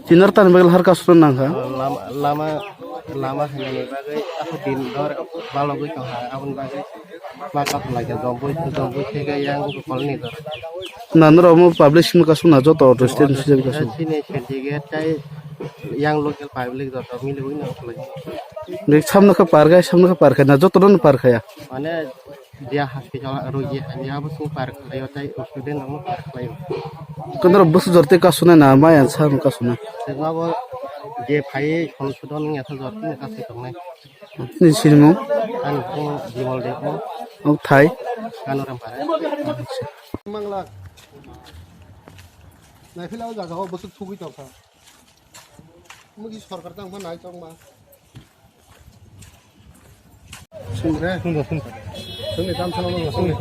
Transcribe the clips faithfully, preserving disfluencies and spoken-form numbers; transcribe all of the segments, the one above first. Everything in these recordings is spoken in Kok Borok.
Chinar tan bagwi har kasro nangkha. Lama, lama, lama hinani bagwi ako din dor balogwi tongkha, aboni bagwi ma kaphla khe jomboi, jomboi theke yang kolni dor. Nanoro omo public simi kasuna joto auto stand sijak kasu. Sini sini ge tai yang local public joto mili wino kolai. Nek samno khe parkha, samno khe parkha na joto no parkha ya. Mane dia hospital rogi hanya abo sung park layo tai student no park layo. Kondoro bus jorte kasuna na maya sa kasuna. Sengabo je phai khol sudon ya sa jorte kasu tongnai. Ni sinimung? Ani sinimung Bimal Debbarma. Ang thai. Kanoram para. Mangla. Naiphilaw jaga o bwswk thugwi tongkha. Mugi sorkar tang pha nai tongma. Sungre. Sungre, sungre. Sungre, tam sana mo sungre.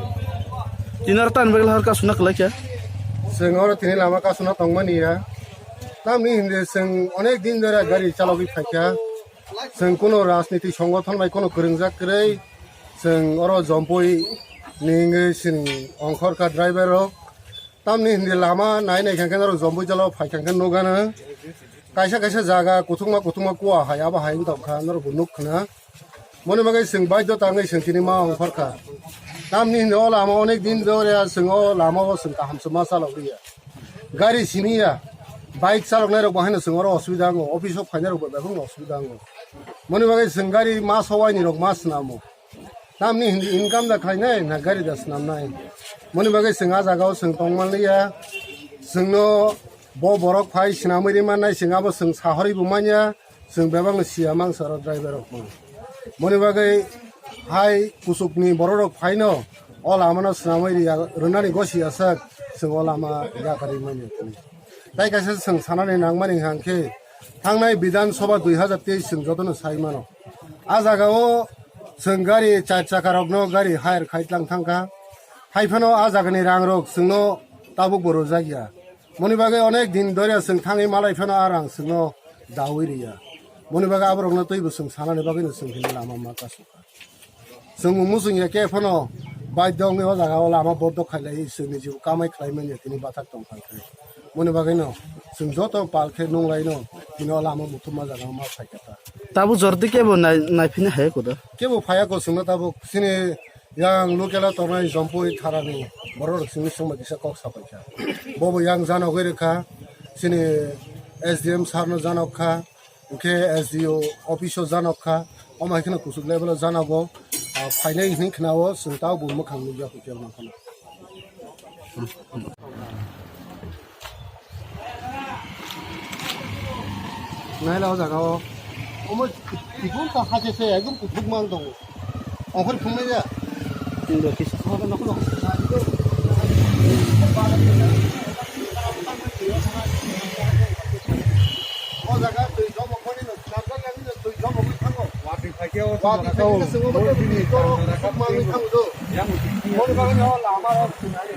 Chinar tan bagwi har kasuna kwlai kha. Seng oro tini lama kasuna tongmani ya. Tamni hindi seng onek din dora gari chalogwi phaikha. Chwng kuno rajniti songothon bai kuno kwrwngjak kwrwi, chwng oro jompui ni wngwi chwng ongkhorkha driver rok. Tamni hindi lama nai nai khe norok jompui jalo phai khe nukgano. Kaisa kaisa jaga kuthukma kuthukma kua hai abo hai wng tongkha norok bo nuk khna. Moni bagwi chwng baidhota wngwi chwng tini ma ongkhorkha. Tamni hindi o lama onek din dore chwng o lama o chwng kaham se ma chalok liya. Gari siniya, bike chaloknai rok bo haino chwng oro osubida wngo, office o phainai rok bo bebak no osubida wngo. Moni bagwi chwng gari ma sowaini rok ma swnamo. Tamni hindi income da khlainai na gari da swnamnai. Moni bagwi chwng a jaga o chwng tongmanliya. Chwngno bo borok phai swnamwi rimannai chwng abo chwng sahorwi bo manya. Chwng bebak no siya mangsa oro driver rok bo. Moni bagwi hai kuchukni borok rok phaino o lama no swnamwi riya rwnani gosi aswk chwng o lama yakarwi manya. Tai kaisa chwng sanani nangmani hwnkhe thangnai Bidhan Sabha dui hazar teis chwng jotono sai mano. A jaga o chwng gari char chaka rokno gari hire khai tlang thangkha. Hai phano a jagani rang rok chwngno tabuk bo rwjak ya. Moni bagwi onek din dore chwng thangwi malai phano a rang chwngno dawi riya. Moni bagwi aborokno twibo chwng sanani bagwino chwng khe lama ma kasukha. Chwng muchung ya khe phano baidhyo wngwi o jaga o lama boddo khailai chwngni jibo kamai khlai manya tini bathak tong kha khe. Moni bagwino chwng joto pal khe nunglaino tini o lama muthumma jaga o ma phaikha ta. Tabuk jordi kebo nai-, naiphini hai koda? Kebo phaiya ko chwngno tabuk chini yang lukela tongnai Jompui tharani borok rok simi songma kisa kok sapaikha. Bobo yang janogwi rwkha, chini S D M sir no janok kha, hwnkhe S D O office o janok kha, omo hai kheno kuchuk level o janogo, ah, phainai hwnwi khna o chwng tabuk bo mwkhang nukya hotel no kheno. Naila o jaga o. Omo tibun ta hache se ekdom kuthuk mang tongo. Ongkhor phungnai ya. Tindo kisa. O jaga twi jomo khoni no, snamjak ya ni twi jomo khoni thango. Watwi phaikhe o. Watwi phaikhe o, swngo bo twi jomo khoni thango do. Yang uti. Khoni bagwi no lama rok sinai.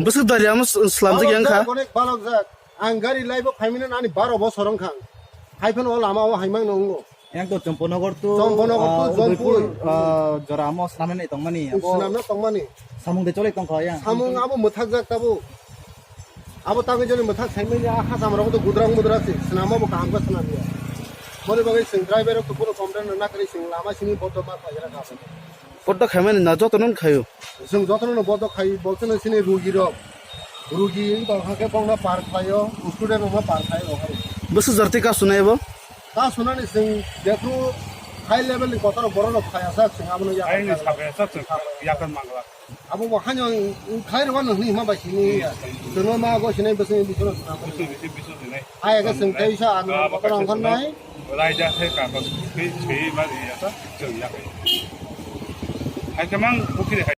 Bwswk dari amo s-, slamjak yang kha. Onek balok jak. Ang gari laibo phaimani ani baro bosor wngkha. Hai phano o lama o haimang no wngo. Yang to Chomponogar to, Chomponogar to ah, Udaipur, Jampui. Ah, jora amo swnamnai tongmani. Abo swnamna tongmani. Samung de chole tongkha yang. Samung abo mwthak jak tabo. Abo tangwi jani mwthak saimani a hacham rok to gudra gudra se. Swnam abo kaham khe swnam ya. Boni bagwi chwng driver rok to bono complain rwna kwrwi chwng lama simi bodo ma khlai rwkha. Poddo khaimani na jotono khaio. Chwng jotono bodo khai, bo chwngno chini rugi rok. Rugi wng tong kha khe bongno par khlaio, student rokno par khlaio. Bwswk jorti kasunai bo? Kasunani chwng jephru high level ni kotor borok rok phai asak chwng abono yakar. Aini sabai asak chwng yakar mangla. Abo bo haino khai rwano hwnwi hima bai sini ya. Chwngno ma go sinai bwswk ni bisingo swnam. Bwswk bisi bisu sinai. Ai ga chwng tei sa ano kotor ongkhornai. Raida khe kagos khe swiwi ma ri ya ta chwng ya khe. Hai khe mang bukiri hai.